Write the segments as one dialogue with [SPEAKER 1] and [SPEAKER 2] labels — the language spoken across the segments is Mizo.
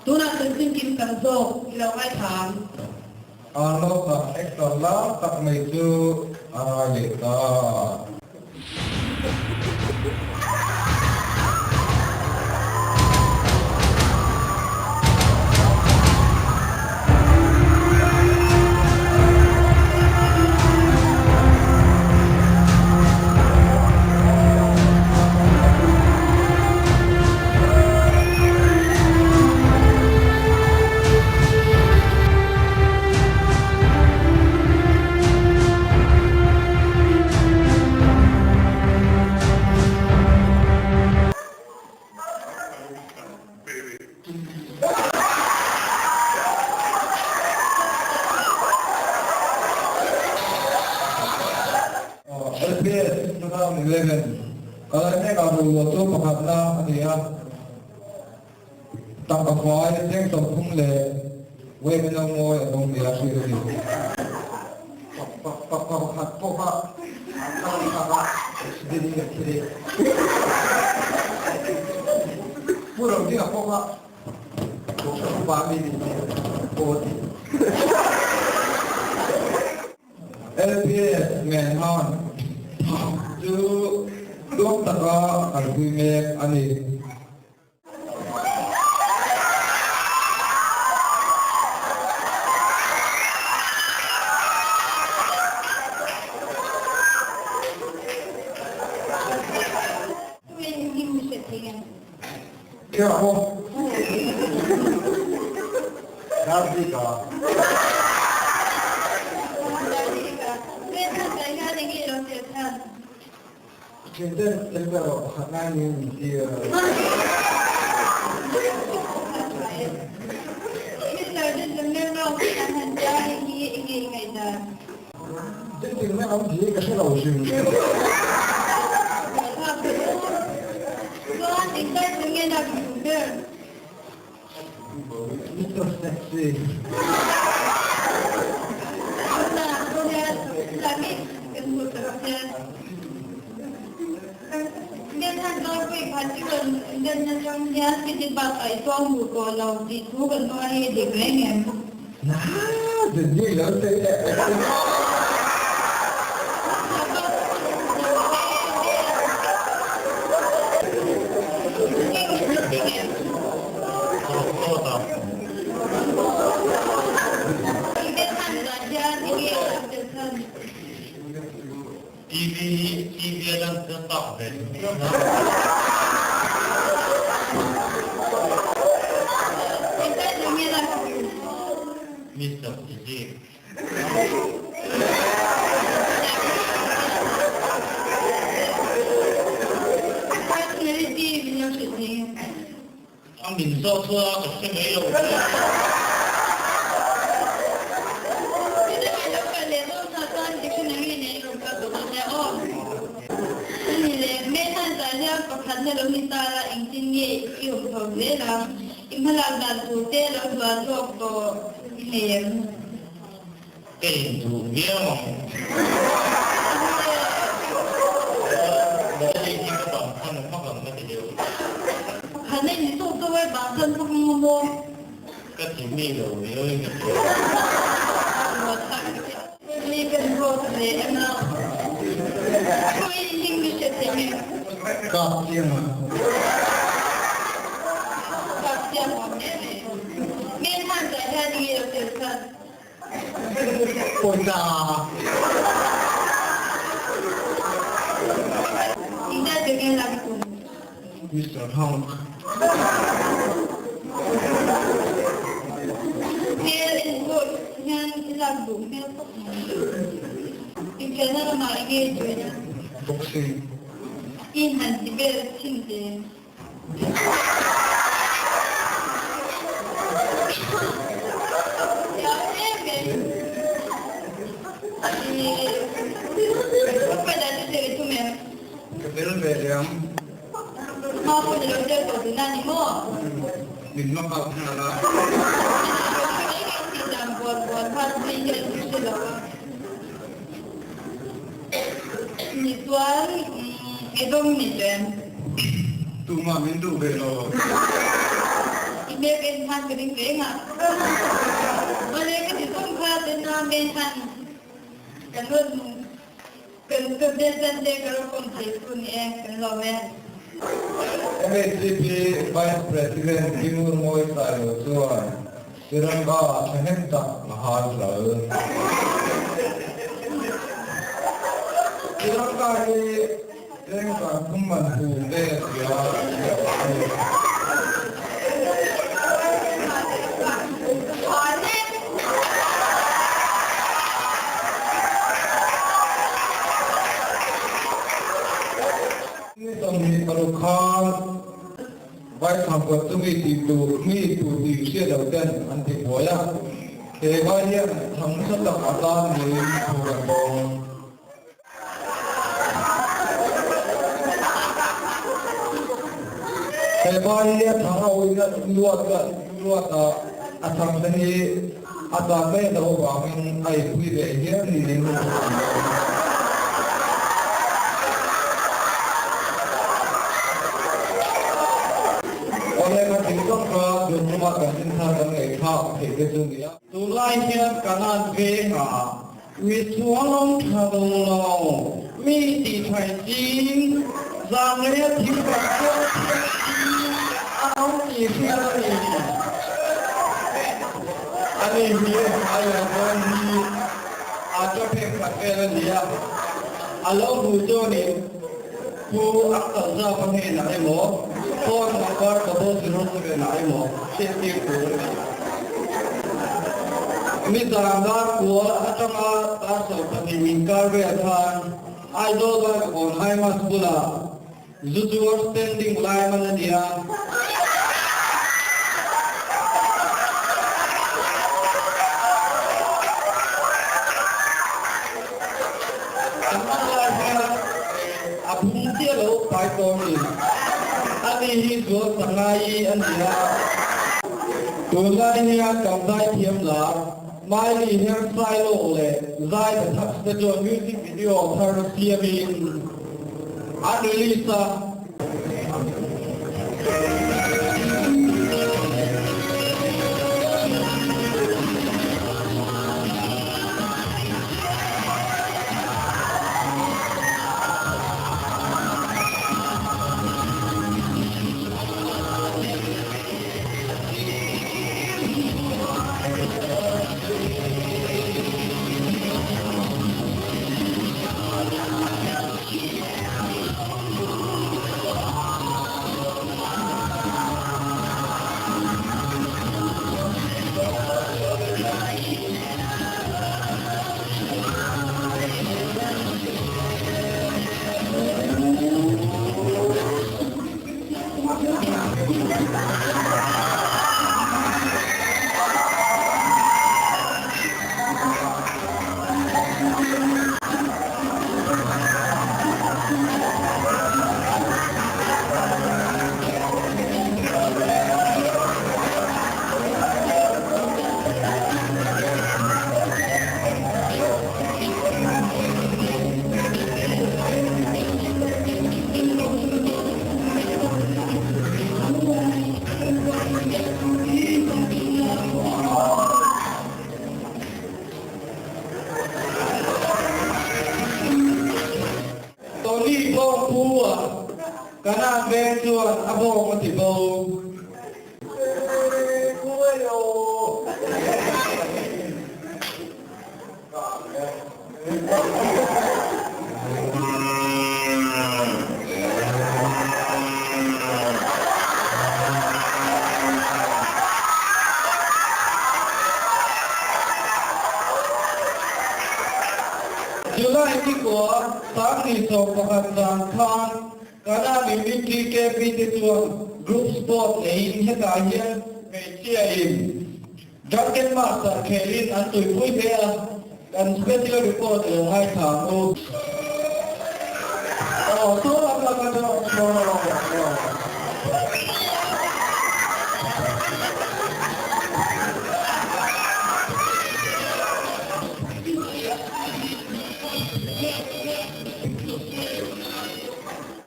[SPEAKER 1] Tunah chanchin kim tam zawk i lo ngaithla ang.
[SPEAKER 2] Arnold-a actor lar tak mai chu a rai leh ta. LPS 2011 Kalai mek ah rulua chu pakhatna a ni a, tangka fai cheng 30 leh Wave no mawi a dawng nia hriat a ni.
[SPEAKER 3] Pakhat pawh kha an kal chak a, accident in a thi leh. Pu Rodinga pawh kha Kohhran upa mi ni tih pawh a ti.
[SPEAKER 2] LPS Manhunt chu tluang taka kalpui mek a ni. Thianten tel ve rawh pakhat ngai niin min ti a. Gentleman awm hi ka hre lo hrim. Mister Sexy.
[SPEAKER 4] TV hi TV a lan chuan bak ve thung viau na. Mister Physique. A min zawh chu a ka hre mai lo ve. Ka induh viau ang. Modeling hi ka bang khan hmak ang ka ti deuh. Ka ti mi lo viau in ka hria.
[SPEAKER 2] Kap chiang a. Pawisa. Mister Hong. Boxing. Ka tel ve leh ang. Min knock out nghal a. Tumah min duh ve lo.
[SPEAKER 1] Hmel ka en khan ka ding reng a. Mawle ka ti zawng kha ten a men khan kan rawn kan ka bial tan te ka rawn kawm thei chu ni e, kan lawm e.
[SPEAKER 2] MHCP Vice President Timur Mawi Sailo chuan Tiranga thahnem tak a hal hlal. Tiranga hi Cheng 3 man hu vel tia ziah a ni. Ni 26 khan Vai thangkawt chu mi tih tur, mi tu tih hriat lo ten an ti buai a, he vai hian thang nasa tak a tan niin thu kan dawng. He vai hi a thang a uina luat luat a, a thang te hi a tan mai loh avangin a inpui ve hial niin thu kan dawng. Awle ka thing tak kha tun hnuma kan inthar kan ngaihthlak theih te chu nia.
[SPEAKER 5] Tunlai hian Kanan vengah mi sualawm tha lo lo, mi tih thaih ching, zan leh thil kan tuar thiam ching a awm tih hriat a ni.
[SPEAKER 2] Ani hi a lo dawn hi a chaw phek khat vel a ni a,
[SPEAKER 5] a lo hmuh chuanin Pu a kalzapa hnenah emaw, phone number 00 7 ah emaw hriattir tur a ni. Nizan dar kual atanga dar 12 inkar vel khan Aizawl Vaivakawn High Mass bulah zu zuar standing lai man a ni a. An man lai hian a phung chiah lo pai tawh a ni. Ani hi zual Sangai a ni a. Tunlai hian kan zaithiam lar Miley hian Sailawk leh Zai The Touch te chuan music video thar siamin an release a. Tony bawng pu a Kanan veng chuan a bawng a ti bo. July ni kua 31 zan khan Kanan in MTKP te chuan group sport neiin hetah hian hmeichhia in Drunken Master khelin an tuipui hle a, kan special report lo ngaithla ang u. Aw saw lam lam atang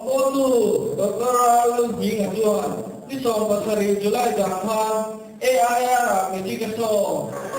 [SPEAKER 5] Aw nu Doctor Lalnghing a chuan. Ni 17 July zan khan AIR ah Magic a show.